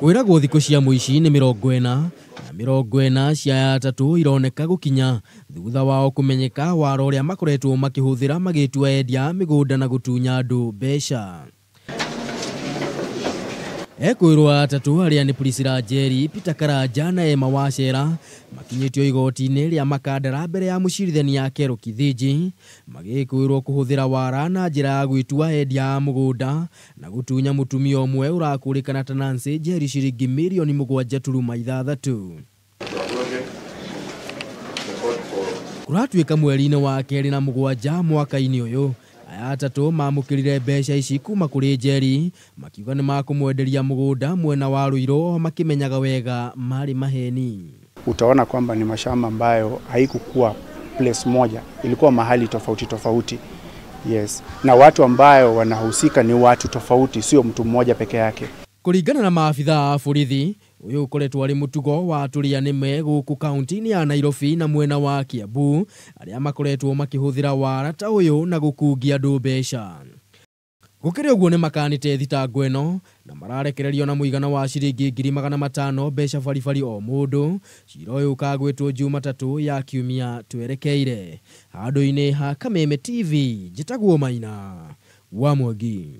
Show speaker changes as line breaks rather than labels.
Kwĩragwo thikũ cia mũici nĩ 40 na 40 cia atatũ ironeka gũkinya thutha wao kũmenyeka waro ũrĩa makoretwo makĩhũthĩra magĩtua endia mĩgũnda na gũtunya andũ mbeca. Ekwĩrwo atatũ arĩa nĩ Priscilla Njeri, Peter Karanja na Emma Wacera makinyĩtio igoti-inĩ rĩa Makandara mbere ya mũcirithania Kero Kithinji magĩkwĩrwo kũhũthĩra wara na njĩra ya gwĩtua endia a mũgũnda na gũtunya mũtumia ũmwe ũrakũrĩkana ta Nancy Njeri ciringi mirioni 7.6. Kũratuĩka mweri-inĩ wa kerĩ na mũgwanja mwaka-inĩ ũyũ aya atatũ mamũkĩrire mbeca ici kuma kũrĩ Njeri makiuga nĩ makũmwenderia mũgũnda mwena wa Ruiru makĩmenyaga wega marĩ maheni.
Utaona kwamba ni mashamba ambayo haikukuwa place moja, ilikuwa mahali tofauti tofauti. Yes, na watu ambayo wanahusika ni watu tofauti, sio mtu mmoja peke yake.
Kũringana na maabitha a borithi ũyũ ũkoretwo arĩ mũtugo wa atũria nĩme gũkũ kaunti-inĩ ya Nairobi na mwena wa Kiambu arĩa makoretwo makĩhũthĩra wara ta ũyũ na gũkungia andũ mbeca. Gũkĩrĩ ũguo nĩ makanĩte thitango ĩno na mararekererio na mũigana wa ciringi 500,000 mbeca baribari o mũndũ. Cira ũyũ ũkagwĩtwo Jumatatũ ya kiumia twerekeire. Handũ-inĩ ha Kameme TV njĩtagwo Maina wa Mwangi.